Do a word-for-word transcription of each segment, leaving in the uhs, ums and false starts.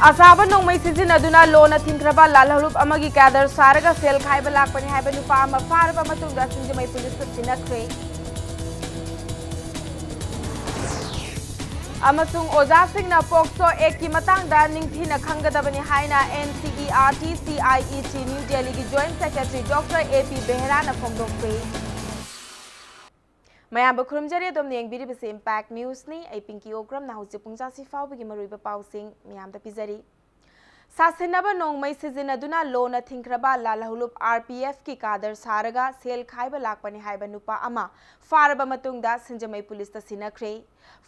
ꯑꯁꯥꯕ ꯅꯣꯡꯃꯩ ꯁꯤꯖꯤꯟꯅꯗꯨꯅ ꯂꯣꯟꯅ ꯊꯤꯡꯈ꯭ꯔꯕ ꯂꯥꯜꯍꯧꯂꯨꯞ ꯑꯃꯒꯤ ꯀꯦꯗꯔ ꯁꯥꯔꯒ ꯁꯦꯜ ꯈꯥꯏꯕ ꯂꯥꯛꯄꯅꯤ ꯍꯥꯏꯕ ꯅꯨꯄꯥ ꯑꯃ ꯐꯥꯔꯕ ꯃꯇꯨꯡꯗ ꯁꯤꯡꯖꯃꯩ ꯄꯨꯂꯤꯁꯇ ꯁꯤꯟꯅꯈ꯭ꯔꯦ꯫ ꯑꯃꯁꯨꯡ ꯑꯣꯖꯥꯁꯤꯡꯅ ꯄꯣꯛꯁꯣ ꯑꯦꯛꯀꯤ ꯃꯇꯥꯡꯗ ꯅꯤꯡꯊꯤꯅ ꯈꯪꯒꯗꯕꯅꯤ ꯍꯥꯏꯅ NCERT CIET ꯅ꯭ꯌꯨ ꯗꯦꯜꯂꯤꯒꯤ joint secretary doctor A P ꯕꯦꯍꯔꯥꯅ ꯐꯣꯡꯗꯣꯛꯈ꯭ꯔꯦ꯫ ꯃꯌꯥꯝꯕꯨ ꯈꯨꯔꯨꯝꯖꯔꯤ꯫ ꯑꯗꯣꯝꯅ ꯌꯦꯡꯕꯤꯔꯤꯕꯁꯤ Impact Newsꯅꯤ꯫ ꯑꯩ ꯄꯤꯡꯀꯤ ꯑꯣꯀ꯭ꯔꯝꯅ ꯍꯧꯖꯤꯛ ꯄꯨꯡ ꯆꯥꯁꯤ ꯐꯥꯎꯕꯒꯤ ꯃꯔꯨꯑꯣꯏꯕ ꯄꯥꯎꯁꯤꯡ ꯃꯌꯥꯝꯗ ꯄꯤꯖꯔꯤ꯫ ꯁꯥꯁꯤꯟꯅꯕ ꯅꯣꯡꯃꯩ ꯁꯤꯖꯤꯟꯅꯗꯨꯅ ꯂꯣꯟꯅ ꯊꯤꯡꯈ꯭ꯔꯕ ꯂꯥꯜꯍꯧꯂꯨꯞ RPFꯀꯤ ꯀꯥꯗꯔ ꯁꯥꯔꯒ ꯁꯦꯜ ꯈꯥꯏꯕ ꯂꯥꯛꯄꯅꯤ ꯍꯥꯏꯕ ꯅꯨꯄꯥ ꯑꯃ ꯐꯥꯔꯕ ꯃꯇꯨꯡꯗ ꯁꯤꯡꯖꯃꯩ ꯄꯨꯂꯤꯁꯇ ꯁꯤꯟꯅꯈ꯭ꯔꯦ꯫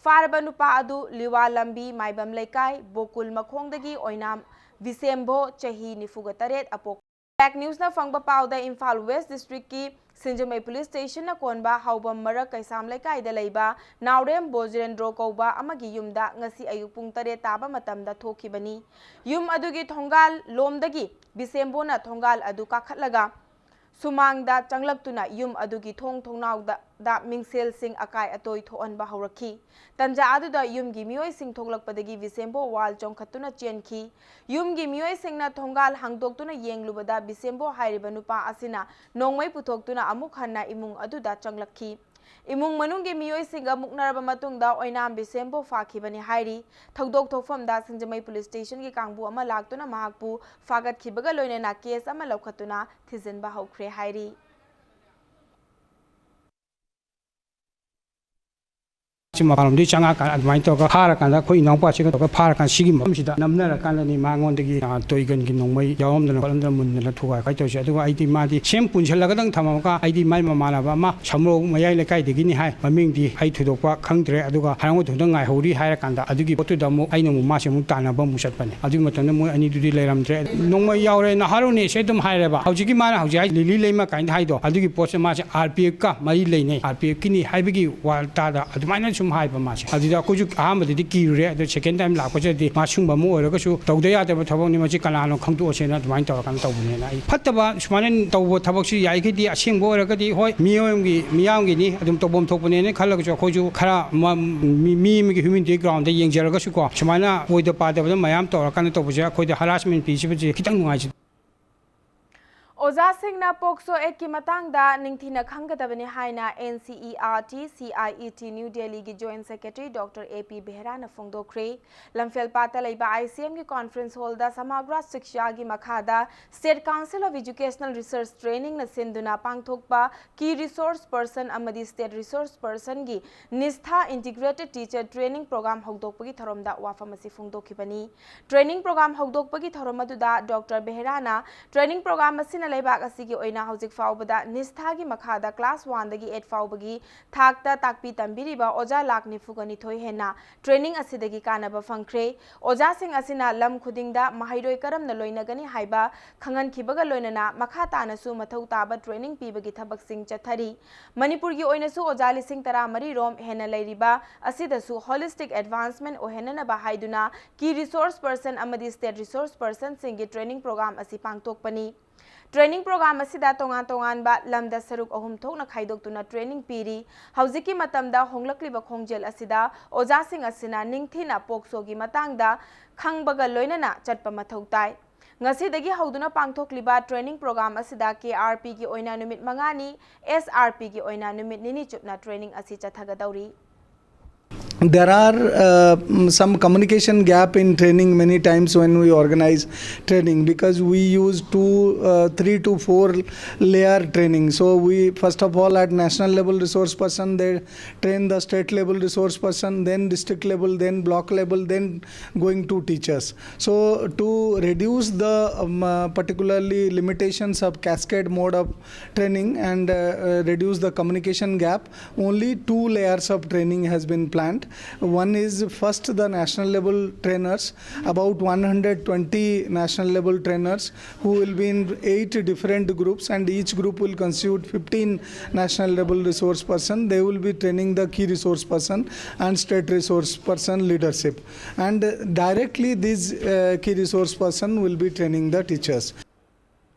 ꯐꯥꯔꯕ ꯅꯨꯄꯥ ꯑꯗꯨ ꯂꯤꯋꯥ ꯂꯝꯕꯤ, ꯃꯥꯏꯕꯝ ꯂꯩꯀꯥꯏ, ꯕꯣꯀꯨꯜ ꯃꯈꯣꯡꯗꯒꯤ ꯑꯣꯏꯅꯥꯝ ꯕꯤꯁꯦꯝꯕꯣ, ꯆꯍꯤ ꯅꯤꯐꯨꯒ ꯇꯔꯦꯠ, ꯑꯄꯣꯛ Impact Newsꯅ ꯐꯪꯕ ꯄꯥꯎꯗ ꯏꯝꯐꯥꯜ ꯋꯦꯁ ꯗꯤꯁꯇ꯭ꯔꯤꯛꯀꯤ ꯁꯤꯡꯖꯃꯩ ꯄꯨꯂꯤꯁ ꯁ꯭ꯇꯦꯁꯟꯅ ꯀꯣꯟꯕ ꯍꯥꯎꯕꯝ ꯃꯔꯛ ꯀꯩꯁꯥꯝ ꯂꯩꯀꯥꯏꯗ ꯂꯩꯕ ꯅꯥꯎꯔꯦꯝ ꯕꯣꯖꯔꯦꯟꯗ꯭ꯔꯣ ꯀꯧꯕ ꯑꯃꯒꯤ ꯌꯨꯝꯗ ꯉꯁꯤ ꯑꯌꯨꯛ ꯄꯨꯡ ꯇꯔꯦꯠ ꯇꯥꯕ ꯃꯇꯝꯗ ꯊꯣꯛꯈꯤꯕꯅꯤ꯫ ꯌꯨꯝ ꯑꯗꯨꯒꯤ ꯊꯣꯡꯒꯥꯜ ꯂꯣꯝꯗꯒꯤ ꯕꯤꯁꯦꯝꯕꯣꯅ ꯊꯣꯡꯒꯥꯜ ꯑꯗꯨ ꯀꯥꯈꯠꯂꯒ ꯁꯨꯃꯥꯡꯗ ꯆꯪꯂꯛꯇꯨꯅ ꯌꯨꯝ ꯑꯗꯨꯒꯤ ꯊꯣꯡ ꯊꯣꯡꯅꯥꯎꯗ ꯗ ꯃꯤꯡꯁꯦꯜꯁꯤꯡ ꯑꯀꯥꯏ ꯑꯇꯣꯏ ꯊꯣꯛꯍꯟꯕ ꯍꯧꯔꯛꯈꯤ꯫ ꯇꯟꯖꯥ ꯑꯗꯨꯗ ꯌꯨꯝꯒꯤ ꯃꯤꯑꯣꯏꯁꯤꯡ ꯊꯣꯛꯂꯛꯄꯗꯒꯤ ꯕꯤꯁꯦꯝꯕꯣ ꯋꯥꯜ ꯆꯣꯡꯈꯠꯇꯨꯅ ꯆꯦꯟꯈꯤ꯫ ꯌꯨꯝꯒꯤ ꯃꯤꯑꯣꯏꯁꯤꯡꯅ ꯊꯣꯡꯒꯥꯜ ꯍꯥꯡꯗꯣꯛꯇꯨꯅ ꯌꯦꯡꯂꯨꯕꯗ ꯕꯤꯁꯦꯝꯕꯣ ꯍꯥꯏꯔꯤꯕ ꯅꯨꯄꯥ ꯑꯁꯤꯅ ꯅꯣꯡꯃꯩ ꯄꯨꯊꯣꯛꯇꯨꯅ ꯑꯃꯨꯛ ꯍꯟꯅ ꯏꯃꯨꯡ ꯑꯗꯨꯗ ꯆꯪꯂꯛꯈꯤ꯫ ꯏꯃꯨꯡ ꯃꯅꯨꯡꯒꯤ ꯃꯤꯑꯣꯏꯁꯤꯡꯒ ꯃꯨꯛꯅꯔꯕ ꯃꯇꯨꯡꯗ ꯑꯣꯏꯅꯥꯝ ꯕꯤꯁꯦꯝꯕꯣ ꯐꯥꯈꯤꯕꯅꯤ ꯍꯥꯏꯔꯤ꯫ ꯊꯧꯗꯣꯛ ꯊꯣꯛꯐꯝꯗ ꯁꯤꯡꯖꯃꯩ ꯄꯨꯂꯤꯁ ꯁ꯭ꯇꯦꯁꯟꯒꯤ ꯀꯥꯡꯕꯨ ꯑꯃ ꯂꯥꯛꯇꯨꯅ ꯃꯍꯥꯛꯄꯨ ꯐꯥꯒꯠꯈꯤꯕꯒ ꯂꯣꯏꯅꯅ ꯀꯦꯁ ꯑꯃ ꯂꯧꯈꯠꯇꯨꯅ ꯊꯤꯖꯤꯟꯕ ꯍꯧꯈ꯭ꯔꯦ ꯍꯥꯏꯔꯤ꯫ ꯁꯤ ꯃꯄꯥꯟꯂꯣꯝꯗꯒꯤ ꯆꯪꯉꯛꯑꯀꯥꯟꯗ ꯑꯗꯨꯃꯥꯏꯅ ꯇꯧꯔꯒ ꯐꯥꯔꯀꯥꯟꯗ ꯑꯩꯈꯣꯏ ꯏꯅꯥꯎꯄꯥꯁꯤꯒ ꯇꯧꯔꯒ ꯐꯥꯔꯀꯥꯟꯗ ꯁꯤꯒꯤ ꯃꯐꯝꯁꯤꯗ ꯅꯝꯅꯔꯀꯥꯟꯗꯅꯤ ꯃꯉꯣꯟꯗꯒꯤ, ꯑ, ꯇꯣꯏꯒꯟꯒꯤ ꯅꯣꯡꯃꯩ ꯌꯥꯎꯔꯝꯗꯅ ꯈꯣꯠꯂꯝꯗꯅ ꯃꯨꯟꯗꯅ ꯊꯨꯒꯥꯏ ꯈꯥꯏ ꯇꯧꯔꯤꯁꯦ꯫ ꯑꯗꯨꯒ ꯑꯩꯗꯤ ꯃꯥꯗꯤ ꯁꯦꯝ ꯄꯨꯟꯁꯤꯜꯂꯒꯗꯪ ꯊꯝꯃꯒ ꯑꯩꯗꯤ ꯃꯥꯏ ꯃꯃꯥꯟꯅꯕ ꯑꯃ ꯁꯝꯔꯧ ꯃꯌꯥꯏ ꯂꯩꯀꯥꯏꯗꯒꯤꯅꯤ ꯍꯥꯏ, ꯃꯃꯤꯡꯗꯤ ꯑꯩ ꯊꯣꯏꯗꯣꯛꯄ ꯈꯪꯗ꯭ꯔꯦ꯫ ꯑꯗꯨꯒ ꯍꯥꯏꯔꯝꯒ ꯊꯣꯏꯗꯣꯛ ꯉꯥꯏꯍꯧꯔꯤ ꯍꯥꯏꯔꯀꯥꯟꯗ ꯑꯗꯨꯒꯤ ꯄꯣꯠꯇꯨꯗ ꯑꯃꯨꯛ ꯑꯩꯅ ꯑꯃꯨꯛ ꯃꯥꯁꯦ ꯑꯃꯨꯛ ꯇꯥꯟꯅꯕ ꯑꯃꯨꯛ ꯆꯠꯄꯅꯦ꯫ ꯑꯗꯨꯒꯤ ꯃꯇꯝꯗ ꯃꯣꯏ ꯑꯅꯤꯗꯨꯗꯤ ꯂꯩꯔꯝꯗ꯭ꯔꯦ꯫ ꯅꯣꯡꯃꯩ ꯌꯥꯎꯔꯦ, ꯅꯍꯥꯔꯣꯟꯅꯦꯁꯦ ꯑꯗꯨꯝ ꯍꯥꯏꯔꯦꯕ꯫ ꯍꯧꯖꯤꯛꯀꯤ ꯃꯥꯅ ꯍꯧꯖꯤꯛ ꯍꯥꯏ ꯂꯤꯂꯤ ꯂꯩꯃ ꯀꯥꯏꯅ ꯍꯥꯏꯗꯣ, ꯑꯗꯨꯒꯤ ꯄꯣꯠꯁꯦ ꯃꯥꯁꯦ RPFꯀ ꯃꯔꯤ ꯂꯩꯅꯩ, RPFꯀꯤꯅꯤ ꯍꯥꯏꯕꯒꯤ ꯋꯥ ꯇꯥꯗ ꯑꯗꯨꯃꯥꯏꯅ ꯁꯨꯝ ꯍꯥꯏꯕ ꯃꯥꯁꯦ꯫ ꯑꯗꯨꯗ ꯑꯩꯈꯣꯏꯁꯨ ꯑꯍꯥꯟꯕꯗꯗꯤ ꯀꯤꯔꯨꯔꯦ, ꯑꯗꯣ second time ꯂꯥꯛꯄꯁꯤꯗꯗꯤ ꯃꯥ ꯁꯤꯒꯨꯝꯕ ꯑꯃ ꯑꯣꯏꯔꯒꯁꯨ ꯇꯧꯗ ꯌꯥꯗꯕ ꯊꯕꯛꯅꯤ, ꯃꯁꯤ ꯀꯅꯥꯅꯣ ꯈꯪꯗꯣꯛꯑꯁꯦꯅ ꯑꯗꯨꯃꯥꯏꯅ ꯇꯧꯔꯀꯥꯟꯗ ꯇꯧꯕꯅꯦꯅ꯫ ꯑꯩ ꯐꯠꯇꯕ ꯁꯨꯃꯥꯏꯅ ꯇꯧꯕ ꯊꯕꯛꯁꯤ ꯌꯥꯔꯤꯈꯩꯗꯤ ꯑꯁꯦꯡꯕ ꯑꯣꯏꯔꯒꯗꯤ, ꯍꯣꯏ, ꯃꯤꯑꯣꯏ ꯑꯃꯒꯤ, ꯃꯤꯌꯥꯝꯒꯤꯅꯤ, ꯑꯗꯨꯝ ꯇꯧꯐꯝ ꯊꯣꯛꯄꯅꯦꯅ ꯈꯜꯂꯒꯁꯨ, ꯑꯩꯈꯣꯏꯁꯨ ꯈꯔ ꯃ-, ꯃꯤ, ꯃꯤ ꯑꯃꯒꯤ humanity ground ꯗ ꯌꯦꯡꯖꯔꯒꯁꯨꯀꯣ, ꯁꯨꯃꯥꯏꯅ ꯑꯣꯏꯗ ꯄꯥꯗꯕꯗ ꯃꯌꯥꯝ ꯇꯧꯔꯀꯥꯟꯗ ꯇꯧꯕꯁꯦ ꯑꯩꯈꯣꯏꯗ harassment ꯄꯤꯁꯤꯕꯁꯦ ꯈꯤꯇꯪ ꯅꯨꯡꯉꯥꯏꯖꯗꯦ꯫ ꯑꯣꯖꯥꯁꯤꯡꯅ ꯄꯣꯛꯁꯣ ꯑꯦꯛꯀꯤ ꯃꯇꯥꯡꯗ ꯅꯤꯡꯊꯤꯅ ꯈꯪꯒꯗꯕꯅꯤ ꯍꯥꯏꯅ NCERT, CIET New Delhi ꯒꯤ Joint Secretary Doctor A P ꯕꯦꯍꯔꯥꯅ ꯐꯣꯡꯗꯣꯛꯈ꯭ꯔꯦ꯫ ꯂꯝꯐꯦꯜꯄꯥꯠꯇ ꯂꯩꯕ ICM ꯒꯤ conference hall ꯗ ꯁꯃꯥꯒ꯭ꯔꯥ ꯁꯤꯛꯁꯥꯒꯤ ꯃꯈꯥꯗ State Council of Educational Research Training ꯅ ꯁꯤꯟꯗꯨꯅ ꯄꯥꯡꯊꯣꯛꯄ Key Resource Person ꯑꯃꯗꯤ State Resource Person ꯒꯤ NISTHA Integrated Teacher Training Program ꯍꯧꯗꯣꯛꯄꯒꯤ ꯊꯧꯔꯝꯗ ꯋꯥꯐꯝ ꯑꯁꯤ ꯐꯣꯡꯗꯣꯛꯈꯤꯕꯅꯤ꯫ Training program ꯍꯧꯗꯣꯛꯄꯒꯤ ꯊꯧꯔꯝ ꯑꯗꯨꯗ Doctor ꯕꯦꯍꯔꯥꯅ training program ꯑꯁꯤꯅ ꯂꯩꯕꯥꯛ ꯑꯁꯤꯒꯤ ꯑꯣꯏꯅ ꯍꯧꯖꯤꯛ ꯐꯥꯎꯕꯗ NISTHA ꯒꯤ ꯃꯈꯥꯗ class one ꯗꯒꯤ eight ꯐꯥꯎꯕꯒꯤ ꯊꯥꯛꯇ ꯇꯥꯛꯄꯤ ꯇꯝꯕꯤꯔꯤꯕ ꯑꯣꯖꯥ ꯂꯥꯈ ꯅꯤꯐꯨꯒ ꯅꯤꯊꯣꯏ ꯍꯦꯟꯅ training ꯑꯁꯤꯗꯒꯤ ꯀꯥꯟꯅꯕ ꯐꯪꯈ꯭ꯔꯦ꯫ ꯑꯣꯖꯥꯁꯤꯡ ꯑꯁꯤꯅ ꯂꯝ ꯈꯨꯗꯤꯡꯗ ꯃꯍꯩꯔꯣꯏ ꯀꯔꯝꯅ ꯂꯣꯏꯅꯒꯅꯤ ꯍꯥꯏꯕ ꯈꯪꯍꯟꯈꯤꯕꯒ ꯂꯣꯏꯅꯅ ꯃꯈꯥ ꯇꯥꯅꯁꯨ ꯃꯊꯧ ꯇꯥꯕ training ꯄꯤꯕꯒꯤ ꯊꯕꯛꯁꯤꯡ ꯆꯠꯊꯔꯤ꯫ ꯃꯅꯤꯄꯨꯔꯒꯤ ꯑꯣꯏꯅꯁꯨ ꯑꯣꯖꯥ ꯂꯤꯁꯤꯡ ꯇꯔꯥꯃꯔꯤ ꯔꯣꯝ ꯍꯦꯟꯅ ꯂꯩꯔꯤꯕ ꯑꯁꯤꯗꯁꯨ holistic advancement ꯑꯣꯏꯍꯟꯅꯅꯕ ꯍꯥꯏꯗꯨꯅ Key Resource Person ꯑꯃꯗꯤ State Resource Person ꯁꯤꯡꯒꯤ training program ꯑꯁꯤ ꯄꯥꯡꯊꯣꯛꯄꯅꯤ꯫ Training program ꯑꯁꯤꯗ ꯇꯣꯉꯥꯟ ꯇꯣꯉꯥꯟꯕ ꯂꯝꯗ ꯁꯔꯨꯛ ꯑꯍꯨꯝ ꯊꯣꯛꯅ ꯈꯥꯏꯗꯣꯛꯇꯨꯅ training ꯄꯤꯔꯤ꯫ ꯍꯧꯖꯤꯛꯀꯤ ꯃꯇꯝꯗ ꯍꯣꯡꯂꯛꯂꯤꯕ ꯈꯣꯡꯖꯦꯜ ꯑꯁꯤꯗ ꯑꯣꯖꯥꯁꯤꯡ ꯑꯁꯤꯅ ꯅꯤꯡꯊꯤꯅ ꯄꯣꯛꯁꯣꯒꯤ ꯃꯇꯥꯡꯗ ꯈꯪꯕꯒ ꯂꯣꯏꯅꯅ ꯆꯠꯄ ꯃꯊꯧ ꯇꯥꯏ꯫ ꯉꯁꯤꯗꯒꯤ ꯍꯧꯗꯨꯅ ꯄꯥꯡꯊꯣꯛꯂꯤꯕ training program ꯑꯁꯤꯗ KRP ꯒꯤ ꯑꯣꯏꯅ ꯅꯨꯃꯤꯠ ꯃꯉꯥꯅꯤ, SRP ꯒꯤ ꯑꯣꯏꯅ ꯅꯨꯃꯤꯠ ꯅꯤꯅꯤ ꯆꯨꯞꯅ training ꯑꯁꯤ ꯆꯠꯊꯒꯗꯧꯔꯤ꯫ There are uh, mm, some communication gap in training many times when we organize training, because we use two, uh, three to four layer training. So we, first of all, at national level resource person, they train the state level resource person, then district level, then block level, then going to teachers. So to reduce the um, uh, particularly limitations of cascade mode of training and uh, uh, reduce the communication gap, only two layers of training has been planned. One is first the national level trainers, about one hundred twenty national level trainers who will be in eight different groups, and each group will constitute fifteen national level resource person. They will be training the key resource person and state resource person leadership. And uh, directly these uh, key resource person will be training the teachers.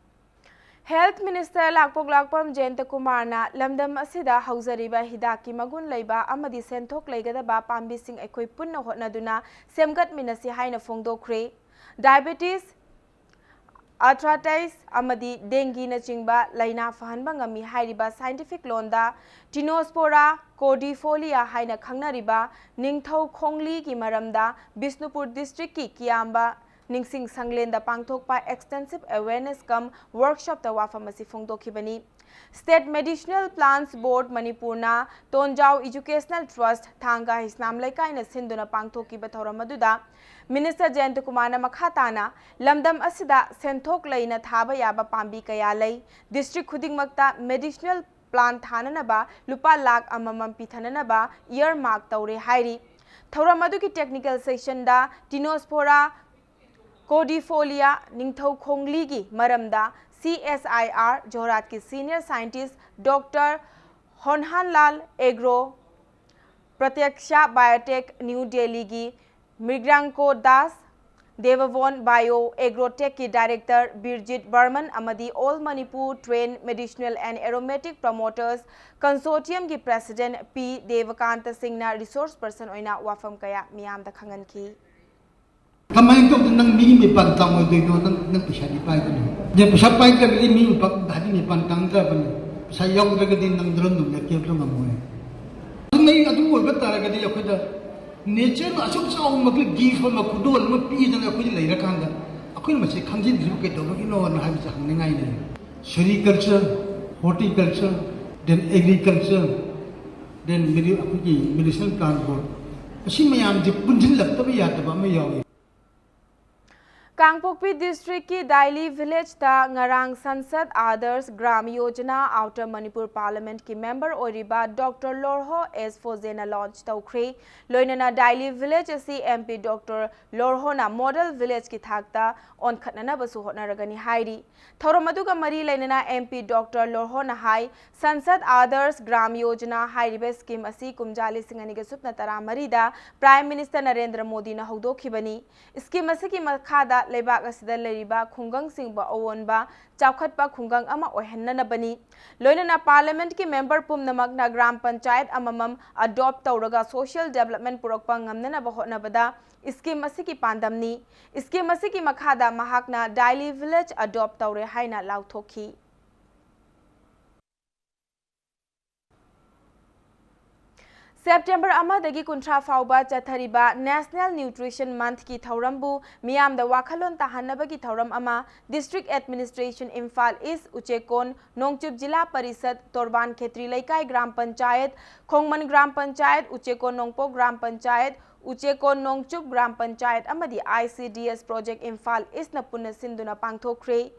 Health Minister ꯂꯥꯛꯄꯣꯛ ꯂꯥꯛꯄꯝ ꯖꯌꯟꯇ ꯀꯨꯃꯥꯔꯅ ꯂꯝꯗꯝ ꯑꯁꯤꯗ ꯍꯧꯖꯔꯤꯕ ꯍꯤꯗꯥꯛꯀꯤ ꯃꯒꯨꯟ ꯂꯩꯕ ꯑꯃꯗꯤ ꯁꯦꯟꯊꯣꯛ ꯂꯩꯒꯗꯕ ꯄꯥꯝꯕꯤꯁꯤꯡ ꯑꯩꯈꯣꯏ ꯄꯨꯟꯅ ꯍꯣꯠꯅꯗꯨꯅ ꯁꯦꯝꯒꯠꯃꯤꯟꯅꯁꯤ ꯍꯥꯏꯅ ꯐꯣꯡꯗꯣꯛꯈ꯭ꯔꯦ꯫ Diabetes, arthritis ꯑꯃꯗꯤ dengueꯅꯆꯤꯡꯕ ꯂꯥꯏꯅꯥ ꯐꯍꯟꯕ ꯉꯝꯃꯤ ꯍꯥꯏꯔꯤꯕ scientific ꯂꯣꯟꯗ Tinospora cordifolia ꯍꯥꯏꯅ ꯈꯪꯅꯔꯤꯕ ꯅꯤꯡꯊꯧ ꯈꯣꯡꯂꯤꯒꯤ ꯃꯔꯝꯗ ꯕꯤꯁꯅꯨꯄꯨꯔ districtꯀꯤ ꯀꯤꯌꯥꯝꯕ ꯅꯤꯡꯁꯤꯡ ꯁꯪꯂꯦꯟꯗ ꯄꯥꯡꯊꯣꯛꯄ extensive awareness cum workshopꯇ ꯋꯥꯐꯝ ꯑꯁꯤ ꯐꯣꯡꯗꯣꯛꯈꯤꯕꯅꯤ꯫ State Medicinal Plants Board ꯃꯅꯤꯄꯨꯔꯅ ꯇꯣꯟꯖꯥꯎ Educational Trust ꯊꯥꯡꯒ ꯍꯩꯁꯅꯥꯝ ꯂꯩꯀꯥꯏꯅ ꯁꯤꯟꯗꯨꯅ ꯄꯥꯡꯊꯣꯛꯈꯤꯕ ꯊꯧꯔꯝ ꯑꯗꯨꯗ Minister ꯖꯌꯟꯇ ꯀꯨꯃꯥꯔꯅ ꯃꯈꯥ ꯇꯥꯅ ꯂꯝꯗꯝ ꯑꯁꯤꯗ ꯁꯦꯟꯊꯣꯛ ꯂꯩꯅ ꯊꯥꯕ ꯌꯥꯕ ꯄꯥꯝꯕꯤ ꯀꯌꯥ ꯂꯩ, district ꯈꯨꯗꯤꯡꯃꯛꯇ medicinal plant ꯊꯥꯅꯅꯕ ꯂꯨꯄꯥ ꯂꯥꯈ ꯑꯃꯃꯝ ꯄꯤꯊꯅꯅꯕ earmark ꯇꯧꯔꯦ ꯍꯥꯏꯔꯤ꯫ ꯊꯧꯔꯝ ꯑꯗꯨꯒꯤ technical sessionꯗ Tinospora cordifolia ꯅꯤꯡꯊꯧ ꯈꯣꯡꯂꯤꯒꯤ ꯃꯔꯝꯗ C S I R ꯖꯣꯔꯍꯥꯠꯀꯤ senior scientist Doctor Honhanlal Agro, Pratyaksha Biotech New ꯗꯦꯜꯂꯤꯒꯤ ꯃ꯭ꯔꯤꯒ꯭ꯔꯥꯡꯀꯣ ꯗꯥꯁ, ꯗꯦꯕꯚꯣꯟ ꯕꯥꯏꯑꯣ ꯑꯦꯒ꯭ꯔꯣꯇꯦꯛꯀꯤ director ꯕꯤꯔꯖꯤꯠ ꯕꯔꯃꯟ ꯑꯃꯗꯤ All Manipur Trained Medicinal and Aromatic Promoters Consortiumꯒꯤ president P ꯗꯦꯕꯀꯥꯟꯇ ꯁꯤꯡꯅ resource person ꯑꯣꯏꯅ ꯋꯥꯐꯝ ꯀꯌꯥ ꯃꯤꯌꯥꯝꯗ ꯈꯪꯍꯟꯈꯤ꯫ ꯀꯃꯥꯏꯅ ꯇꯧꯗꯅ ꯅꯪ ꯃꯤꯒꯤ ꯃꯤꯄꯥꯟ ꯇꯥꯡꯉꯣꯏꯗꯣꯏꯅꯣ? ꯅꯪ ꯅꯪ ꯄꯩꯁꯥꯗꯤ ꯄꯥꯏꯒꯅꯤ꯫ ꯅꯪ ꯄꯩꯁꯥ ꯄꯥꯏꯗ꯭ꯔꯒꯗꯤ ꯃꯤ ꯃꯤꯄꯥꯟ ꯍꯥꯏꯗꯤ ꯃꯤꯄꯥꯟ ꯇꯥꯡꯗ꯭ꯔꯕꯅꯤ꯫ ꯄꯩꯁꯥ ꯌꯥꯎꯗ꯭ꯔꯒꯗꯤ ꯅꯪ ꯗ꯭ꯔꯣꯟ ꯅꯨꯡꯗ ꯀꯦꯞꯁꯨ ꯉꯝꯃꯣꯏ꯫ ꯑꯗꯨ ꯅꯪ ꯑꯗꯨ ꯑꯣꯏꯕ ꯇꯥꯔꯒꯗꯤ ꯑꯩꯈꯣꯏꯗ nature ꯑꯁꯨꯛ ꯆꯥꯎꯕ ꯃꯈꯩ gift ꯑꯃ ꯈꯨꯗꯣꯜ ꯑꯃ ꯄꯤꯗꯅ ꯑꯩꯈꯣꯏꯗ ꯂꯩꯔꯀꯥꯟꯗ ꯑꯩꯈꯣꯏꯅ ꯃꯁꯤ ꯈꯪꯖꯤꯟꯗ꯭ꯔꯤꯕ ꯀꯩꯗꯧꯕꯒꯤꯅꯣꯅ ꯍꯥꯏꯕꯁꯦ ꯍꯪꯅꯤꯡꯉꯥꯏꯅꯦ꯫ Sericulture, horticulture, then agriculture, then ꯑꯩꯈꯣꯏꯒꯤ medicinal plant board, ꯑꯁꯤ ꯃꯌꯥꯝꯁꯦ ꯄꯨꯟꯁꯤꯜꯂꯛꯇꯕ ꯌꯥꯗꯕ ꯑꯃ ꯌꯥꯎꯏ꯫ ꯀꯥꯡꯄꯣꯛꯄꯤ ꯗꯤꯁꯇ꯭ꯔꯤꯛꯀꯤ ꯗꯥꯏꯂꯤ ꯚꯤꯂꯦꯖꯇ ꯉꯔꯥꯡ ꯁꯟꯁꯗ ꯑꯥꯗꯔꯁ ꯒ꯭ꯔꯥꯝ ꯌꯣꯖꯅꯥ ꯑꯥꯎꯇꯔ ꯃꯅꯤꯄꯨꯔ ꯄꯥꯔꯂꯤꯌꯥꯃꯦꯟꯠꯀꯤ ꯃꯦꯝꯕꯔ ꯑꯣꯏꯔꯤꯕ ꯗꯣꯛꯇꯔ ꯂꯣꯔꯍꯣ ꯑꯦꯁ ꯐꯣꯖꯦꯅ ꯂꯣꯟꯆ ꯇꯧꯈ꯭ꯔꯦ꯫ ꯂꯣꯏꯅꯅ ꯗꯥꯏꯂꯤ ꯚꯤꯂꯦꯖ ꯑꯁꯤ ꯑꯦꯝ ꯄꯤ ꯗꯣꯛꯇꯔ ꯂꯣꯔꯍꯣꯅ ꯃꯣꯗꯦꯜ ꯚꯤꯂꯦꯖꯀꯤ ꯊꯥꯛꯇ ꯑꯣꯟꯈꯠꯅꯅꯕꯁꯨ ꯍꯣꯠꯅꯔꯒꯅꯤ ꯍꯥꯏꯔꯤ꯫ ꯊꯧꯔꯝ ꯑꯗꯨꯒ ꯃꯔꯤ ꯂꯩꯅꯅ ꯑꯦꯝ ꯄꯤ ꯗꯣꯛꯇꯔ ꯂꯣꯔꯍꯣꯅ ꯍꯥꯏ, ꯁꯟꯁꯗ ꯑꯥꯗꯔꯁ ꯒ꯭ꯔꯥꯝ ꯌꯣꯖꯅꯥ ꯍꯥꯏꯔꯤꯕ ꯁ꯭ꯀꯤꯝ ꯑꯁꯤ ꯀꯨꯝꯖꯥ ꯂꯤꯁꯤꯡ ꯑꯅꯤꯒ ꯁꯨꯞꯅ ꯇꯔꯥꯃꯔꯤꯗ ꯄ꯭ꯔꯥꯏꯝ ꯃꯤꯅꯤꯁꯇꯔ ꯅꯔꯦꯟꯗ꯭ꯔ ꯃꯣꯗꯤꯅ ꯍꯧꯗꯣꯛꯈꯤꯕꯅꯤ꯫ ꯁ꯭ꯀꯤꯝ ꯑꯁꯤꯒꯤ ꯃꯈꯥꯗ ꯂꯩꯕꯥꯛ ꯑꯁꯤꯗ ꯂꯩꯔꯤꯕ ꯈꯨꯡꯒꯪꯁꯤꯡꯕꯨ ꯑꯑꯣꯟꯕ ꯆꯥꯎꯈꯠꯄ ꯈꯨꯡꯒꯪ ꯑꯃ ꯑꯣꯏꯍꯟꯅꯅꯕꯅꯤ꯫ ꯂꯣꯏꯅꯅ ꯄꯥꯔꯂꯤꯌꯥꯃꯦꯟꯠꯀꯤ ꯃꯦꯝꯕꯔ ꯄꯨꯝꯅꯃꯛꯅ ꯒ꯭ꯔꯥꯝ ꯄꯟꯆꯥꯌꯠ ꯑꯃꯃꯝ ꯑꯦꯗꯣꯞ ꯇꯧꯔꯒ ꯁꯣꯁꯤꯌꯦꯜ ꯗꯤꯕꯦꯂꯞꯃꯦꯟꯠ ꯄꯨꯔꯛꯄ ꯉꯝꯅꯅꯕ ꯍꯣꯠꯅꯕꯗ ꯁ꯭ꯀꯤꯝ ꯑꯁꯤꯒꯤ ꯄꯥꯟꯗꯝꯅꯤ꯫ ꯁ꯭ꯀꯤꯝ ꯑꯁꯤꯒꯤ ꯃꯈꯥꯗ ꯃꯍꯥꯛꯅ ꯗꯥꯏꯂꯤ ꯚꯤꯂꯦꯖ ꯑꯦꯗꯣꯞ ꯇꯧꯔꯦ ꯍꯥꯏꯅ ꯂꯥꯎꯊꯣꯛꯈꯤ꯫ ꯁꯦꯞꯇꯦꯝꯕꯔ ꯑꯃꯗꯒꯤ ꯀꯨꯟꯊ꯭ꯔꯥ ꯐꯥꯎꯕ ꯆꯠꯊꯔꯤꯕ ꯅꯦꯁꯅꯦꯜ ꯅ꯭ꯌꯨꯇ꯭ꯔꯤꯁꯟ ꯃꯟꯊꯀꯤ ꯊꯧꯔꯝꯕꯨ ꯃꯤꯌꯥꯝꯗ ꯋꯥꯈꯜꯂꯣꯟ ꯇꯥꯍꯟꯅꯕꯒꯤ ꯊꯧꯔꯝ ꯑꯃ ꯗꯤꯁꯇ꯭ꯔꯤꯛ ꯑꯦꯗꯃꯤꯅꯤꯁꯇ꯭ꯔꯦꯁꯟ ꯏꯝꯐꯥꯜ ꯏꯁ, ꯎꯆꯦꯀꯣꯟ ꯅꯣꯡꯆꯨꯞ ꯖꯤꯂꯥ ꯄꯔꯤꯁꯗ, ꯇꯣꯔꯕꯥꯟ ꯈꯦꯇ꯭ꯔꯤ ꯂꯩꯀꯥꯏ ꯒ꯭ꯔꯥꯝ ꯄꯟꯆꯥꯌꯠ, ꯈꯣꯡꯃꯟ ꯒ꯭ꯔꯥꯝ ꯄꯟꯆꯥꯌꯠ, ꯎꯆꯦꯀꯣꯟ ꯅꯣꯡꯄꯣꯛ ꯒ꯭ꯔꯥꯝ ꯄꯟꯆꯥꯌꯠ, ꯎꯆꯦꯀꯣꯟ ꯅꯣꯡꯆꯨꯞ ꯒ꯭ꯔꯥꯝ ꯄꯟꯆꯥꯌꯠ ꯑꯃꯗꯤ I C D S project Imphal ꯏꯁꯅ ꯄꯨꯟꯅ ꯁꯤꯟꯗꯨꯅ ꯄꯥꯡꯊꯣꯛꯈ꯭ꯔꯦ꯫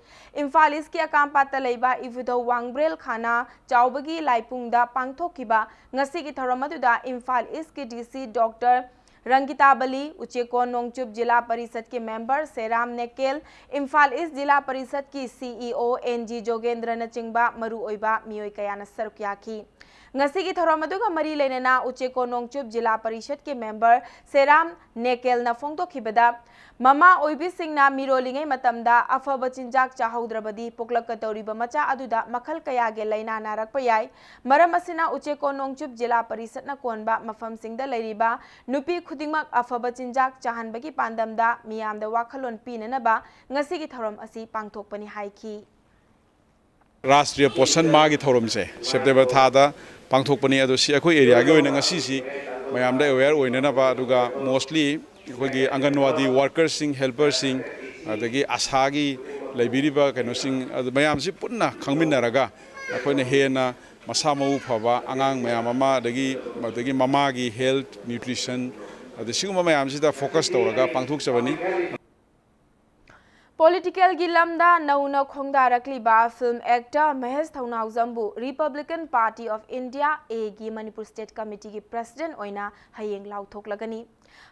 ꯏꯝꯐꯥꯜ ꯏꯁꯀꯤ ꯑꯀꯥꯝꯄꯥꯠꯇ ꯂꯩꯕ ꯏꯕꯨꯙꯧ ꯋꯥꯡꯕ꯭ꯔꯦꯜ ꯈꯥꯅꯥ ꯆꯥꯎꯕꯒꯤ ꯂꯥꯏꯄꯨꯡꯗ ꯄꯥꯡꯊꯣꯛꯈꯤꯕ ꯉꯁꯤꯒꯤ ꯊꯧꯔꯝ ꯑꯗꯨꯗ ꯏꯝꯐꯥꯜ ꯏꯁꯀꯤ ꯗꯤ ꯁꯤ ꯗꯣꯛꯇꯔ ꯔꯪꯒꯤꯇꯥꯕꯂꯤ, ꯎꯆꯦꯀꯣꯟ ꯅꯣꯡꯆꯨꯞ ꯖꯤꯂꯥ ꯄꯔꯤꯁꯗꯀꯤ ꯃꯦꯝꯕꯔ ꯁꯦꯔꯥꯝ ꯅꯦꯀꯦꯜ, ꯏꯝꯐꯥꯜ ꯏꯁ ꯖꯤꯂꯥ ꯄꯔꯤꯁꯗꯀꯤ ꯁꯤ ꯏ ꯑꯣ ꯑꯦꯟ ꯖꯤ ꯖꯣꯒꯦꯟꯗ꯭ꯔꯅꯆꯤꯡꯕ ꯃꯔꯨꯑꯣꯏꯕ ꯃꯤꯑꯣꯏ ꯀꯌꯥꯅ ꯁꯔꯨꯛ ꯌꯥꯈꯤ꯫ ꯉꯁꯤꯒꯤ ꯊꯧꯔꯝ ꯑꯗꯨꯒ ꯃꯔꯤ ꯂꯩꯅꯅ ꯎꯆꯦꯀꯣꯟ ꯅꯣꯡꯆꯨꯞ ꯖꯤꯂꯥ ꯄꯔꯤꯁꯗꯀꯤ ꯃꯦꯝꯕꯔ ꯁꯦꯔꯥꯝ ꯅꯦꯀꯦꯜꯅ ꯐꯣꯡꯗꯣꯛꯈꯤꯕꯗ, ꯃꯃꯥ ꯑꯣꯏꯕꯤꯁꯤꯡꯅ ꯃꯤꯔꯣꯜꯂꯤꯉꯩ ꯃꯇꯝꯗ ꯑꯐꯕ ꯆꯤꯟꯖꯥꯛ ꯆꯥꯍꯧꯗ꯭ꯔꯕꯗꯤ ꯄꯣꯛꯂꯛꯀꯗꯧꯔꯤꯕ ꯃꯆꯥ ꯑꯗꯨꯗ ꯃꯈꯜ ꯀꯌꯥꯒꯤ ꯂꯥꯏꯅꯥ ꯅꯥꯔꯛꯄ ꯌꯥꯏ꯫ ꯃꯔꯝ ꯑꯁꯤꯅ ꯎꯆꯦꯀꯣꯟ ꯅꯣꯡꯆꯨꯞ ꯖꯤꯂꯥ ꯄꯔꯤꯁꯗꯅ ꯀꯣꯟꯕ ꯃꯐꯝꯁꯤꯡꯗ ꯂꯩꯔꯤꯕ ꯅꯨꯄꯤ ꯈꯨꯗꯤꯡꯃꯛ ꯑꯐꯕ ꯆꯤꯟꯖꯥꯛ ꯆꯥꯍꯟꯕꯒꯤ ꯄꯥꯟꯗꯝꯗ ꯃꯤꯌꯥꯝꯗ ꯋꯥꯈꯜꯂꯣꯟ ꯄꯤꯅꯅꯕ ꯉꯁꯤꯒꯤ ꯊꯧꯔꯝ ꯑꯁꯤ ꯄꯥꯡꯊꯣꯛꯄꯅꯤ ꯍꯥꯏꯈꯤ꯫ ꯔꯥꯁꯇ꯭ꯔꯤꯌꯥ ꯄꯣꯁꯟ ꯃꯥꯍꯒꯤ ꯊꯧꯔꯝꯁꯦ ꯁꯦꯞꯇꯦꯝꯕꯔ ꯊꯥꯗ ꯄꯥꯡꯊꯣꯛꯄꯅꯤ꯫ ꯑꯗꯣ ꯁꯤ ꯑꯩꯈꯣꯏ ꯑꯦꯔꯤꯌꯥꯒꯤ ꯑꯣꯏꯅ ꯉꯁꯤꯁꯤ ꯃꯌꯥꯝꯗ ꯑꯦꯋꯦꯌꯔ ꯑꯣꯏꯅꯅꯕ, ꯑꯗꯨꯒ ꯃꯣꯁꯂꯤ ꯑꯩꯈꯣꯏꯒꯤ ꯑꯪꯒꯟꯋꯥꯗꯤ ꯋꯥꯔꯀꯔꯁꯤꯡ, ꯍꯦꯜꯄꯔꯁꯤꯡ, ꯑꯗꯒꯤ ꯑꯁꯥꯒꯤ ꯂꯩꯕꯤꯔꯤꯕ ꯀꯩꯅꯣꯁꯤꯡ, ꯑꯗꯨ ꯃꯌꯥꯝꯁꯤ ꯄꯨꯟꯅ ꯈꯪꯃꯤꯟꯅꯔꯒ ꯑꯩꯈꯣꯏꯅ ꯍꯦꯟꯅ ꯃꯁꯥ ꯃꯎ ꯐꯕ ꯑꯉꯥꯡ ꯃꯌꯥꯝ ꯑꯃ, ꯑꯗꯒꯤ, ꯑꯗꯒꯤ ꯃꯃꯥꯒꯤ ꯍꯦꯜꯊ, ꯅ꯭ꯌꯨꯇ꯭ꯔꯤꯁꯟ, ꯑꯗꯩ ꯁꯤꯒꯨꯝꯕ ꯃꯌꯥꯝꯁꯤꯗ ꯐꯣꯀꯁ ꯇꯧꯔꯒ ꯄꯥꯡꯊꯣꯛꯆꯕꯅꯤ꯫ ꯄꯣꯂꯤꯇꯤꯀꯦꯜꯒꯤ ꯂꯝꯗ ꯅꯧꯅ ꯈꯣꯡꯗꯥꯔꯛꯂꯤꯕ ꯐꯤꯜꯝ ꯑꯦꯛꯇꯔ ꯃꯍꯦꯁ ꯊꯧꯅꯥꯎꯖꯝꯕꯨ Republican Party of India, ꯑꯦꯒꯤ ꯃꯅꯤꯄꯨꯔ ꯁ꯭ꯇꯦꯠ ꯀꯃꯤꯇꯤꯒꯤ ꯄ꯭ꯔꯁꯤꯗꯦꯟꯠ ꯑꯣꯏꯅ ꯍꯌꯦꯡ ꯂꯥꯎꯊꯣꯛꯂꯒꯅꯤ꯫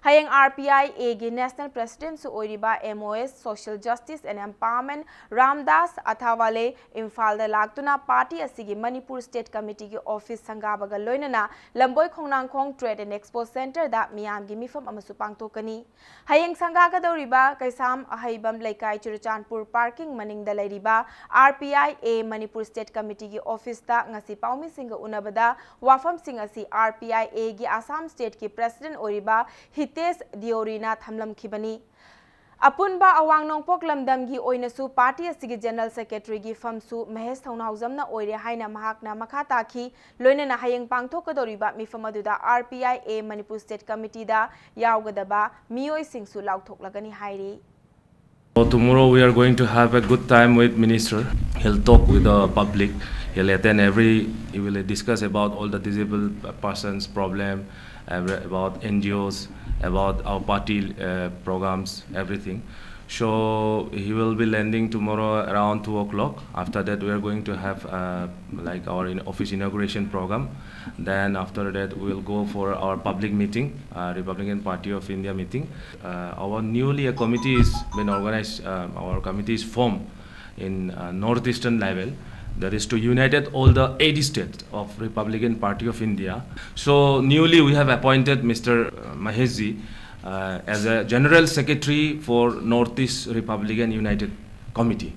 ꯍꯌꯦꯡ R P I A ꯒꯤ ꯅꯦꯁꯅꯦꯜ ꯄ꯭ꯔꯁꯤꯗꯦꯟꯠꯁꯨ ꯑꯣꯏꯔꯤꯕ M O S, Social Justice and Empowerment, Ramdas ꯑꯊꯥꯋꯥꯂꯦ ꯏꯝꯐꯥꯜꯗ ꯂꯥꯛꯇꯨꯅ ꯄꯥꯔꯇꯤ ꯑꯁꯤꯒꯤ ꯃꯅꯤꯄꯨꯔ ꯁ꯭ꯇꯦꯠ ꯀꯃꯤꯇꯤꯒꯤ ꯑꯣꯐꯤꯁ ꯁꯪꯒꯥꯕꯒ ꯂꯣꯏꯅꯅ ꯂꯝꯕꯣꯏ ꯈꯣꯡꯅꯥꯡꯈꯣꯡ Trade and Expo Centreꯗ ꯃꯤꯌꯥꯝꯒꯤ ꯃꯤꯐꯝ ꯑꯃꯁꯨ ꯄꯥꯡꯊꯣꯛꯀꯅꯤ꯫ ꯍꯌꯦꯡ ꯁꯪꯒꯥꯒꯗꯧꯔꯤꯕ ꯀꯩꯁꯥꯝ ꯑꯍꯩꯕꯝ ꯂꯩꯀꯥꯏ ꯆꯨꯔꯆꯥꯟꯄꯨꯔ ꯄꯥꯔꯀꯤꯡ ꯃꯅꯤꯡꯗ ꯂꯩꯔꯤꯕ R P I A Manipur state ꯀꯃꯤꯇꯤꯒꯤ ꯑꯣꯐꯤꯁꯇ ꯉꯁꯤ ꯄꯥꯎꯃꯤꯁꯤꯡꯒ ꯎꯅꯕꯗ ꯋꯥꯐꯝꯁꯤꯡ ꯑꯁꯤ R P I A ꯒꯤ ꯑꯁꯥꯝ ꯁ꯭ꯇꯦꯠꯀꯤ ꯄ꯭ꯔꯁꯤꯗꯦꯟꯠ ꯑꯣꯏꯔꯤꯕ ꯍꯤꯇꯦꯁ ꯗꯤꯑꯣꯔꯤꯅ ꯊꯝꯂꯝꯈꯤꯕꯅꯤ꯫ ꯑꯄꯨꯟꯕ ꯑꯋꯥꯡ ꯅꯣꯡꯄꯣꯛ ꯂꯝꯗꯝꯒꯤ ꯑꯣꯏꯅꯁꯨ ꯄꯥꯔꯇꯤ ꯑꯁꯤꯒꯤ ꯖꯦꯅꯔꯦꯜ ꯁꯦꯀ꯭ꯔꯦꯇꯔꯤꯒꯤ ꯐꯝꯁꯨ ꯃꯍꯦꯁ ꯊꯧꯅꯥꯎꯖꯝꯅ ꯑꯣꯏꯔꯦ ꯍꯥꯏꯅ ꯃꯍꯥꯛꯅ ꯃꯈꯥ ꯇꯥꯈꯤ꯫ ꯂꯣꯏꯅꯅ ꯍꯌꯦꯡ ꯄꯥꯡꯊꯣꯛꯀꯗꯧꯔꯤꯕ ꯃꯤꯐꯝ ꯑꯗꯨꯗ R P I A Manipur state ꯀꯃꯤꯇꯤꯗ ꯌꯥꯎꯒꯗꯕ ꯃꯤꯑꯣꯏꯁꯤꯡꯁꯨ ꯂꯥꯎꯊꯣꯛꯂꯒꯅꯤ ꯍꯥꯏꯔꯤ꯫ So tomorrow we are going to have a good time with Minister. He'll talk with the public. He'll attend every, he will discuss about all the disabled persons problem, every- about N G Os, about our party uh, programs, everything. So he will be landing tomorrow around two o'clock. After that, we are going to have uh, like our in office inauguration program. Then after that, we will go for our public meeting, uh, Republican Party of India meeting. Uh, our newly a committee is been organized. Um, our committee is formed in uh, northeastern level. That is to united all the eighty states of Republican Party of India. So newly we have appointed Mister Maheshji uh, as a General Secretary for Northeast Republican United Committee.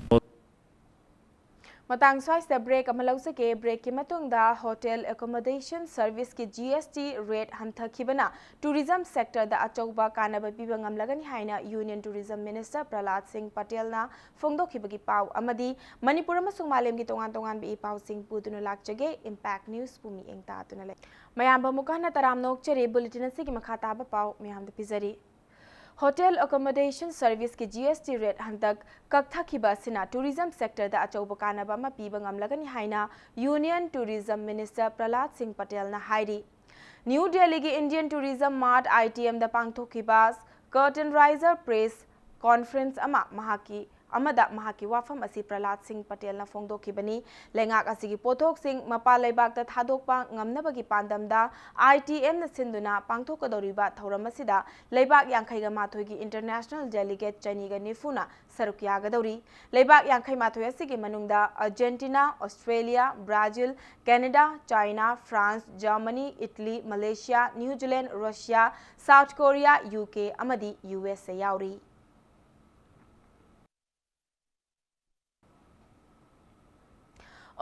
ꯃꯇꯥꯡ ꯁ꯭ꯋꯥꯏꯁꯤꯗ break ꯑꯃ ꯂꯧꯖꯒꯦ꯫ ꯕ꯭ꯔꯦꯛꯀꯤ ꯃꯇꯨꯡꯗ hotel accommodation ꯁꯔꯚꯤꯁꯀꯤ G S T rate ꯍꯟꯊꯈꯤꯕꯅ tourism ꯁꯦꯛꯇꯔꯗ ꯑꯆꯧꯕ ꯀꯥꯟꯅꯕ ꯄꯤꯕ ꯉꯝꯂꯒꯅꯤ ꯍꯥꯏꯅ ꯌꯨꯅꯤꯌꯟ ꯇꯨꯔꯤꯖꯝ ꯃꯤꯅꯤꯁꯇꯔ ꯄ꯭ꯔꯍꯂꯥꯗ ꯁꯤꯡ ꯄꯇꯦꯜꯅ ꯐꯣꯡꯗꯣꯛꯈꯤꯕꯒꯤ ꯄꯥꯎ ꯑꯃꯗꯤ ꯃꯅꯤꯄꯨꯔ ꯑꯃꯁꯨꯡ ꯃꯥꯂꯦꯝꯒꯤ ꯇꯣꯉꯥꯟ ꯇꯣꯉꯥꯟꯕ ꯏ ꯄꯥꯎꯁꯤꯡ ꯄꯨꯗꯨꯅ ꯂꯥꯛꯆꯒꯦ꯫ ꯏꯝꯄꯦꯛ ꯅ꯭ꯌꯨꯁꯄꯨ ꯃꯤꯠꯌꯦꯡ ꯇꯥꯗꯨꯅ ꯂꯩ꯫ ꯃꯌꯥꯝꯕꯨ ꯑꯃꯨꯛꯀ ꯍꯟꯅ ꯇꯔꯥꯝꯅ ꯑꯣꯛꯆꯔꯤ꯫ ꯕꯨꯂꯦꯇꯤꯟ ꯑꯁꯤꯒꯤ ꯃꯈꯥ ꯇꯥꯕ ꯄꯥꯎ ꯃꯌꯥꯝꯗ ꯄꯤꯖꯔꯤ꯫ ꯍꯣꯇꯦꯜ ꯑꯦꯀꯣꯃꯣꯗꯦꯁꯟ ꯁꯔꯚꯤꯁꯀꯤ G S T ꯔꯦꯠ ꯍꯟꯗꯛ ꯀꯛꯊꯈꯤꯕ ꯑꯁꯤꯅ ꯇꯨꯔꯤꯖꯝ ꯁꯦꯛꯇꯔꯗ ꯑꯆꯧꯕ ꯀꯥꯟꯅꯕ ꯑꯃ ꯄꯤꯕ ꯉꯝꯂꯒꯅꯤ ꯍꯥꯏꯅ ꯌꯨꯅꯤꯌꯟ ꯇꯨꯔꯤꯖꯝ ꯃꯤꯅꯤꯁꯇꯔ ꯄ꯭ꯔꯍꯂꯥꯗ ꯁꯤꯡ ꯄꯇꯦꯜꯅ ꯍꯥꯏꯔꯤ꯫ ꯅ꯭ꯌꯨ ꯗꯦꯜꯂꯤꯒꯤ Indian tourism mart, I T M ꯗ ꯄꯥꯡꯊꯣꯛꯈꯤꯕ ꯀꯔꯇꯟ ꯔꯥꯏꯖꯔ ꯄ꯭ꯔꯦꯁ conference ꯑꯃ ꯃꯍꯥꯛꯀꯤ ꯑꯃꯗ ꯃꯍꯥꯛꯀꯤ ꯋꯥꯐꯝ ꯑꯁꯤ ꯄ꯭ꯔꯍꯂꯥꯗ ꯁꯤꯡ ꯄꯇꯦꯜꯅ ꯐꯣꯡꯗꯣꯛꯈꯤꯕꯅꯤ꯫ ꯂꯩꯉꯥꯛ ꯑꯁꯤꯒꯤ ꯄꯣꯠꯊꯣꯛꯁꯤꯡ ꯃꯄꯥꯟ ꯂꯩꯕꯥꯛꯇ ꯊꯥꯗꯣꯛꯄ ꯉꯝꯅꯕꯒꯤ ꯄꯥꯟꯗꯝꯗ ITMꯅ ꯁꯤꯟꯗꯨꯅ ꯄꯥꯡꯊꯣꯛꯀꯗꯧꯔꯤꯕ ꯊꯧꯔꯝ ꯑꯁꯤꯗ ꯂꯩꯕꯥꯛ ꯌꯥꯡꯈꯩꯒ ꯃꯥꯊꯣꯏꯒꯤ international delegate ꯆꯅꯤꯒ ꯅꯤꯐꯨꯅ ꯁꯔꯨꯛ ꯌꯥꯒꯗꯧꯔꯤ꯫ ꯂꯩꯕꯥꯛ ꯌꯥꯡꯈꯩ ꯃꯥꯊꯣꯏ ꯑꯁꯤꯒꯤ ꯃꯅꯨꯡꯗ Argentina, Australia, Brazil, Canada, China, France, Germany, Italy, Malaysia, New Zealand, Russia, South Korea, UK ꯑꯃꯗꯤ USA ꯌꯥꯎꯔꯤ꯫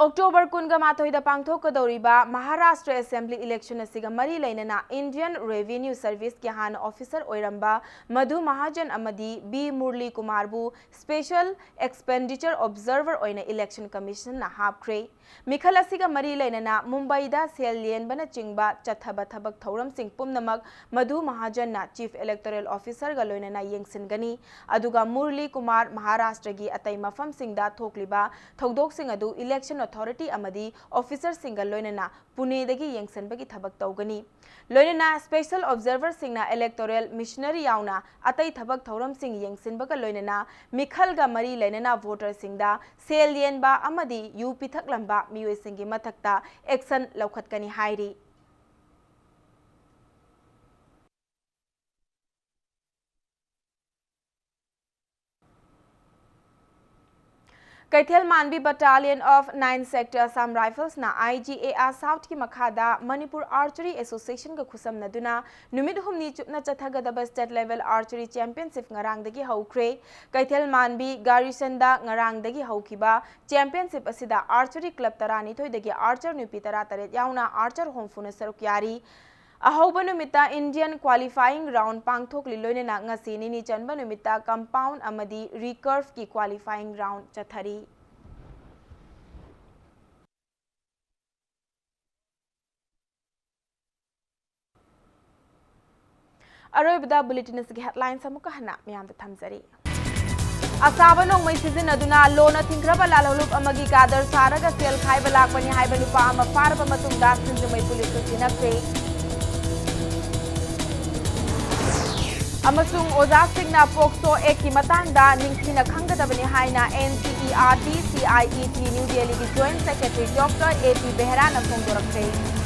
October ꯀꯨꯟꯒ ꯃꯥꯊꯣꯏꯗ ꯄꯥꯡꯊꯣꯛꯀꯗꯧꯔꯤꯕ Maharashtra Assembly election ꯑꯁꯤꯒ ꯃꯔꯤ ꯂꯩꯅꯅ Indian Revenue Serviceꯀꯤ ꯍꯥꯟꯅ officer ꯑꯣꯏꯔꯝꯕ ꯃꯙꯨ ꯃꯍꯥꯖꯟ ꯑꯃꯗꯤ B ꯃꯨꯔꯂꯤ ꯀꯨꯃꯥꯔꯕꯨ Special Expenditure Observer ꯑꯣꯏꯅ Election Commissionꯅ ꯍꯥꯞꯈ꯭ꯔꯦ꯫ ꯃꯤꯈꯜ ꯑꯁꯤꯒ ꯃꯔꯤ ꯂꯩꯅꯅ ꯃꯨꯝꯕꯥꯏꯗ ꯁꯦꯜ ꯌꯦꯟꯕꯅꯆꯤꯡꯕ ꯆꯠꯊꯕ ꯊꯕꯛ ꯊꯧꯔꯝꯁꯤꯡ ꯄꯨꯝꯅꯃꯛ ꯃꯙꯨ ꯃꯍꯥꯖꯟꯅ Chief Electoral Officerꯒ ꯂꯣꯏꯅꯅ ꯌꯦꯡꯁꯤꯟꯒꯅꯤ꯫ ꯑꯗꯨꯒ ꯃꯨꯔꯂꯤ ꯀꯨꯃꯥꯔ ꯃꯍꯥꯔꯥꯁꯇ꯭ꯔꯒꯤ ꯑꯇꯩ ꯃꯐꯝꯁꯤꯡꯗ ꯊꯣꯛꯂꯤꯕ ꯊꯧꯗꯣꯛꯁꯤꯡ ꯑꯗꯨ Election Authority ꯑꯃꯗꯤ officerꯁꯤꯡꯒ ꯂꯣꯏꯅꯅ ꯄꯨꯅꯦꯗꯒꯤ ꯌꯦꯡꯁꯤꯟꯕꯒꯤ ꯊꯕꯛ ꯇꯧꯒꯅꯤ꯫ ꯂꯣꯏꯅꯅ Special Observerꯁꯤꯡꯅ Electoral Machinery ꯌꯥꯎꯅ ꯑꯇꯩ ꯊꯕꯛ ꯊꯧꯔꯝꯁꯤꯡ ꯌꯦꯡꯁꯤꯟꯕꯒ ꯂꯣꯏꯅꯅ ꯃꯤꯈꯜꯒ ꯃꯔꯤ ꯂꯩꯅꯅ voterꯁꯤꯡꯗ ꯁꯦꯜ ꯌꯦꯟꯕ ꯑꯃꯗꯤ ꯌꯨ ꯄꯤꯊꯛꯂꯝꯕ ꯃꯤꯑꯣꯏꯁꯤꯡꯒꯤ ꯃꯊꯛꯇ action ꯂꯧꯈꯠꯀꯅꯤ ꯍꯥꯏꯔꯤ꯫ ꯀꯩꯊꯦꯜ ꯃꯥꯟꯕꯤ Battalion of Nine Sector Assam Riflesꯅ IGAR Southꯀꯤ ꯃꯈꯥꯗ Manipur Archery Associationꯒ ꯈꯨꯠꯁꯝꯅꯗꯨꯅ ꯅꯨꯃꯤꯠ ꯍꯨꯝꯅꯤ ꯆꯨꯞꯅ ꯆꯠꯊꯒꯗꯕ State Level Archery Championship ꯉꯔꯥꯡꯗꯒꯤ ꯍꯧꯈ꯭ꯔꯦ꯫ ꯀꯩꯊꯦꯜ ꯃꯥꯟꯕꯤ ꯒꯥꯔꯤꯁꯟꯗ ꯉꯔꯥꯡꯗꯒꯤ ꯍꯧꯈꯤꯕ championship ꯑꯁꯤꯗ archery club ꯇꯔꯥꯅꯤꯊꯣꯏꯗꯒꯤ archer ꯅꯨꯄꯤ ꯇꯔꯥꯇꯔꯦꯠ ꯌꯥꯎꯅ archer ꯍꯨꯝꯐꯨꯅ ꯁꯔꯨꯛ ꯌꯥꯔꯤ꯫ ꯑꯍꯧꯕ ꯅꯨꯃꯤꯠꯇ Indian qualifying round ꯄꯥꯡꯊꯣꯛꯂꯤ꯫ ꯂꯣꯏꯅꯅ ꯉꯁꯤ ꯅꯤꯅꯤ ꯆꯟꯕ ꯅꯨꯃꯤꯠꯇ compound ꯑꯃꯗꯤ recurveꯀꯤ qualifying round ꯆꯠꯊꯔꯤ꯫ ꯑꯔꯣꯏꯕꯗ bulletin ꯑꯁꯤꯒꯤ headlines ꯑꯃꯨꯛꯀ ꯍꯟꯅ ꯃꯤꯌꯥꯝꯗ ꯊꯝꯖꯔꯤ꯫ ꯑꯁꯥꯕ ꯅꯣꯡꯃꯩ ꯁꯤꯖꯤꯟꯅꯗꯨꯅ ꯂꯣꯟꯅ ꯊꯤꯡꯈ꯭ꯔꯕ ꯂꯥꯜꯍꯧꯂꯨꯞ ꯑꯃꯒꯤ ꯀꯥꯗꯔ ꯁꯥꯔꯒ ꯁꯦꯜ ꯈꯥꯏꯕ ꯂꯥꯛꯄꯅꯤ ꯍꯥꯏꯕ ꯅꯨꯄꯥ ꯑꯃ ꯐꯥꯔꯕ ꯃꯇꯨꯡꯗ ꯁꯤꯡꯖꯃꯩ ꯄꯨꯂꯤꯁꯇ ꯁꯤꯟꯅꯈ꯭ꯔꯦ꯫ ꯑꯃꯁꯨꯡ ꯑꯣꯖꯥꯁꯤꯡꯅ ꯄꯣꯛꯁꯣ ꯑꯦꯛꯀꯤ ꯃꯇꯥꯡꯗ ꯅꯤꯡꯊꯤꯅ ꯈꯪꯒꯗꯕꯅꯤ ꯍꯥꯏꯅ NCERT CIET New Delhiꯒꯤ Joint Secretary Doctor A P Behrana ꯐꯣꯡꯗꯣꯔꯛꯈ꯭ꯔꯦ꯫